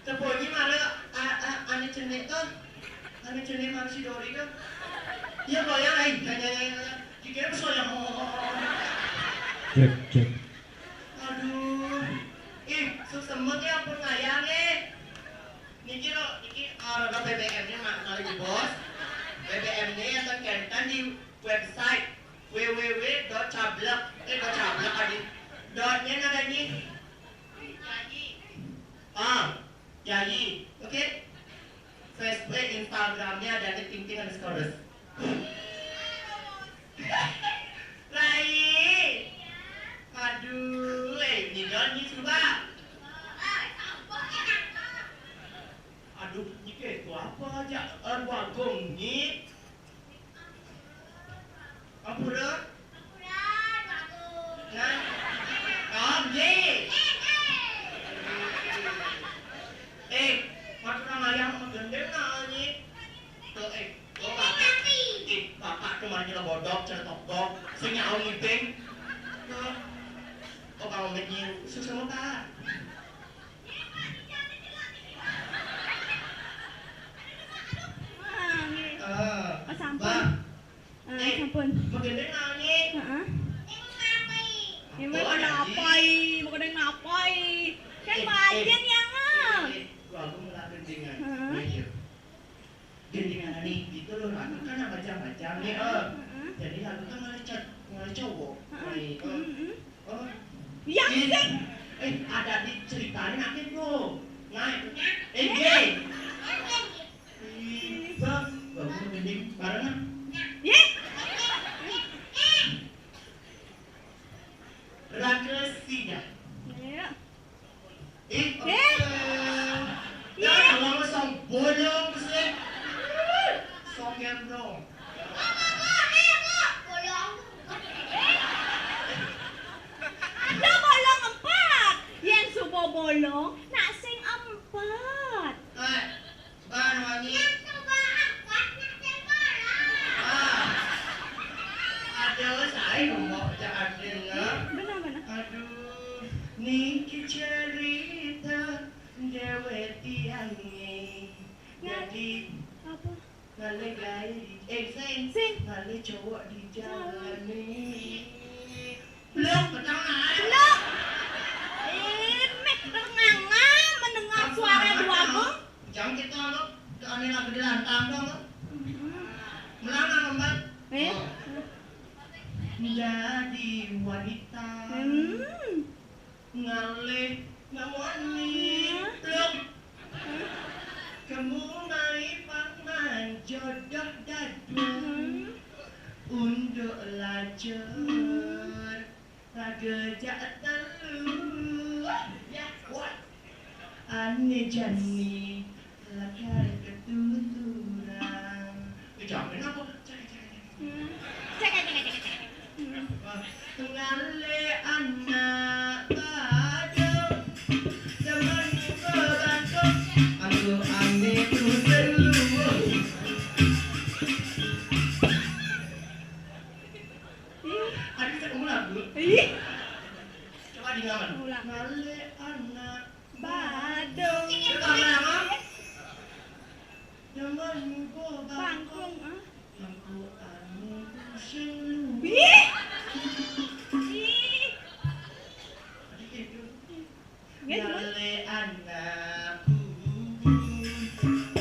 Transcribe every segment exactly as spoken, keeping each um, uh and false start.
Tepuk ini mana, a, a, ane cenik tuh. Ane cenik manusia dori tuh. Ya, goyang, eh. Ya, ya, ya, ya. Dikira pesoyang. Cek, cek. Aduh. Ih, susemet ya pun ngayang, eh. Niki lo, niki, eh, ada B B M-nya, Mak, kali di bos. B B M-nya yang terkentang di website www.cablek, eh, dot cablek tadi. Dotnya nadanya. Ah, Yayi, oke? Facebook, Instagramnya ada di ting ting underscore. Rai. Aduh, eh, ini dong, ini coba. Aduh, ini kayak itu apa aja? Eh, bagong, ini. Ampura? Nah, Om Ji. Eh, waktu nang ayam menggendeng nang, Ji. Tuh, eh, oh, bapak. Eh, bapak tuh mah nyelobodok, cetok dok. Sing nyawa ngiping. Tuh. Oh, kalau ngiping, susah mau, Pak. Ah, nggih. Eh, oh, sampun. Bah. Ah, eh, sampun. Begini nanya. Heeh. Ini mau ada apa, i? Mau ada apa, i? Kan eh, pancen eh, yang, eh, eh, gua, gua ngelatih dengan. Heeh. Mikir. Gendingan nih, gitu loh, lagu kan yang macam-macam nih, eh. Heeh. Jadi lagu kan malah cowok, malah cowok. Heeh. Nih, eh. Heeh. Oh. Iya, eh, sih. Eh, ada diceritain akhir tuh. Nah, eh, eh. Ih, Bang, bangun gending barengan. Ye? Raka Sida. Iya. Eh, eh. Dah, kalau song bolong sih. Song gembrong. Ada bolong empat. Yang suba bolong, nak sing empat. Eh, Bang Wangi. Yang coba angkat nak tengok. Ah. Ada saya ngomong macam ada lah. Benar, benar. Aduh, niki cerita dewe tiange. Jadi apa? Ngale gawe di, eh, sing. Sing. Ngale cowok di jalan ni. Blok, petang ae. Blok. Ini tenganga mendengar suara dua gong. Jangan kita lo, ane lagi di lantang dong lo. Melana ngombat. Eh? Oh. Dadi wanita. Hmm. Ngalih ngamoni. Hmm. Lho. Kamu mai pang manjodoh dadu. Hmm. Unduk lajur. Raga jak telu. Ya, wah. Ane jani lakar ketuturan. Eh, jangan apa? Jangan, jangan, jangan. Hmm. Jangan, jangan, jangan, jangan. Hmm. Wah, ngale anak badung. Zaman muka bangkok. Aku ane tusen lu. Ih. Adik saya ulang dulu. Ih. Coba diulang. Ulang. Ngale anak badung. Coba ulang, ah. Zaman muka bangkung, ah. Bangkung, ah. Aku anu pusing lu. Ih. Ih. Adik itu. Nggih, Mas. Ngale anak bubun,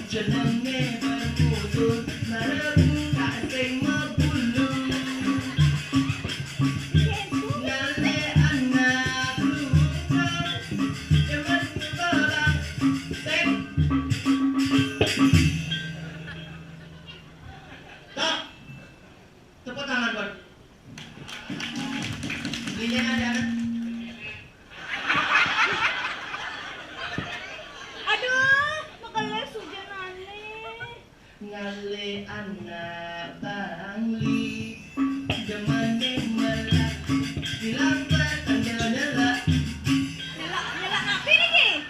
jenenge Bermudun, mara buka sing mebulu. Nggih, Bu. Ngale anak bubun, jemen bola sing. Stop. Tepuk tangan buat Lilian, ada anak. Aduh, makeles hujanane. Ngale anak Bangli, demene melati, bilang petang nyela-nyela. Nyela, nyela napi niki?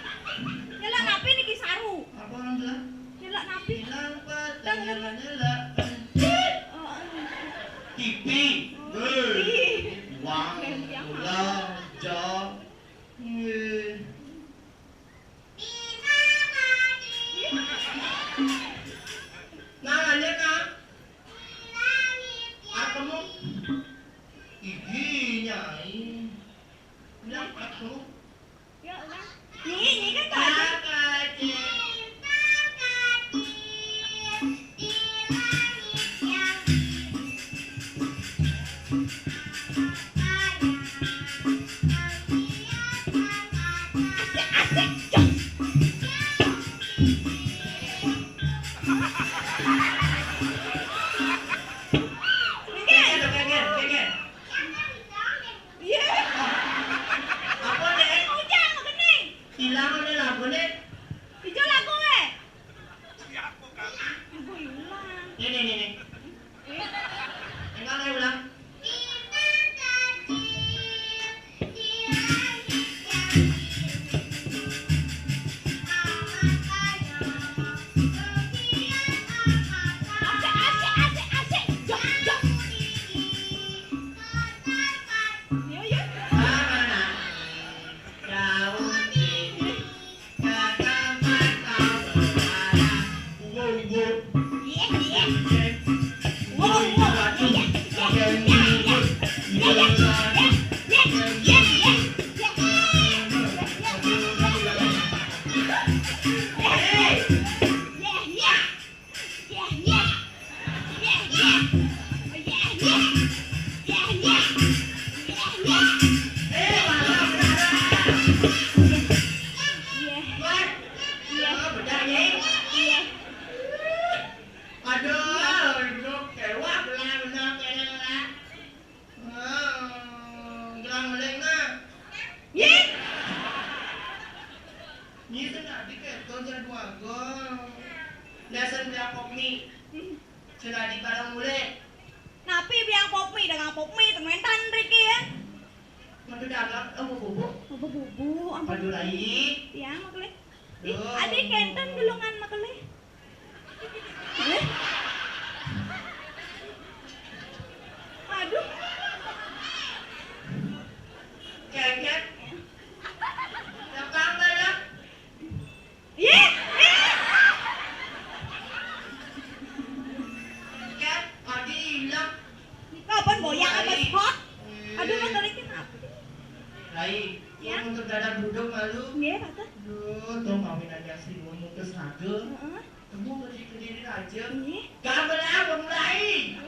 Nyela napi niki saru? Apa orang bilang? Nyela napi? Bilang petang nyela-nyela. Oh, oh. Pipi. Oh, eh, pipi. Buang. Yang mana? Pulang, jauh. Eh. Nah, lanjut, nah. Arep temu. Iki, Nyai. Bilang arep temu. Ya, udah. Nyi, nyi kan tadi. Apa, Cik? Asik, asik, cok. Minggir. Minggir, minggir, minggir. Iya. Apa, Dek? Ujang, bening. Ilang oleh lagu, Dek. Ijo lagu, eh. Lagu ilang. Ini, ini, ini. Eh. Enggak, saya ulang. Asik, asik, asik, asik. Jok, jok. Yo, yo. Mana? Daun ini. Kata mata berwarna. Wow, wow. Iya, iya. Wow, wow. Iya, iya. Iya, iya. Iya, iya. Iya, iya. Iya, iya. Iya, iya. Aduh, lu kewak belah bener pengen lah. Ah, gelang meleng, nah. Nyi? Nyi, sing tadi keto jadwalku. Lesen biang pop mie. Sing tadi bareng mulai. Napi biang pop mie, dagang pop mie, temen tan riki ya. Napi dagang, oh, bubuk. Oh, bubuk, ampun. Aduh, lai. Biang, makele. Ih, duh. Adi kenten gelungan, makele. Eh? Aduh. Keket. Rekam, Bang, ya? Ih, ih. Ket, adi ilang. Kapan boyang apa spot? Aduh, motor iki mati. Lai, ya. Untuk dadar buduk malu. Nggih, Tante. Duh, tuh mawinan yang sing ngomong ke saga. Heeh. Temu ke kediri aja. Nggih. Gambar apa mulai?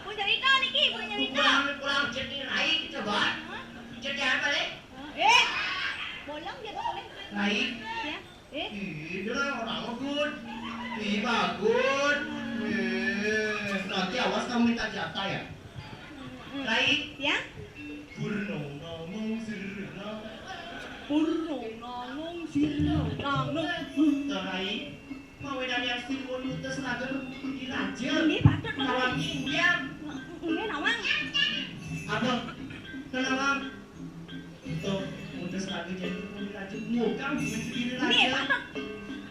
Pun cerita niki, pun cerita. Pulang, pulang. Rai. Ya. Eh? Ih, dia orang, orang good. Ih, bagus. Eh, nanti awas kamu minta jatah ya. Rai. Ya? Purno ngomong sirna. Purno ngomong sirna. Tuh, Rai. Mau dari yang sing mau nutus lagi di raja. Ini patut, Nawang. Nawang ini, ya. Ini, Nawang. Apa? Nawang. Itu, udah selalu jadi pemimpin aja. Mau kamu sendiri aja. Ini, Pak.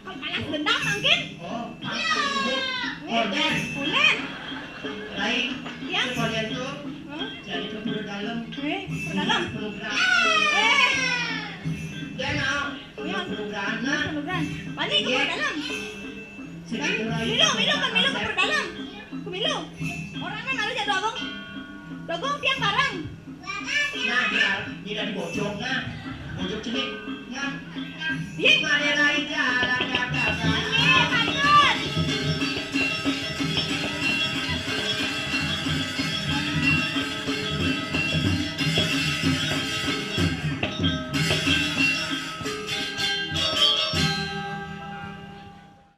Kalau balas dendam mungkin? Oh, Pak. Oh, dan. Ulen. Baik. Ya. Kalian tuh jadi ke pura dalam. Eh, pura dalam. Program. Eh. Dan, ah, oh, ya. Program, nah. Program. Balik ke pura dalam. Milu, milu, kan milu ke pura dalam. Ke milu. Orang kan malu jadi doang. Doang tiang barang. Nah, dia, dia dari bojong, nah. Bojong cemik, nah. Iya. Nah, dia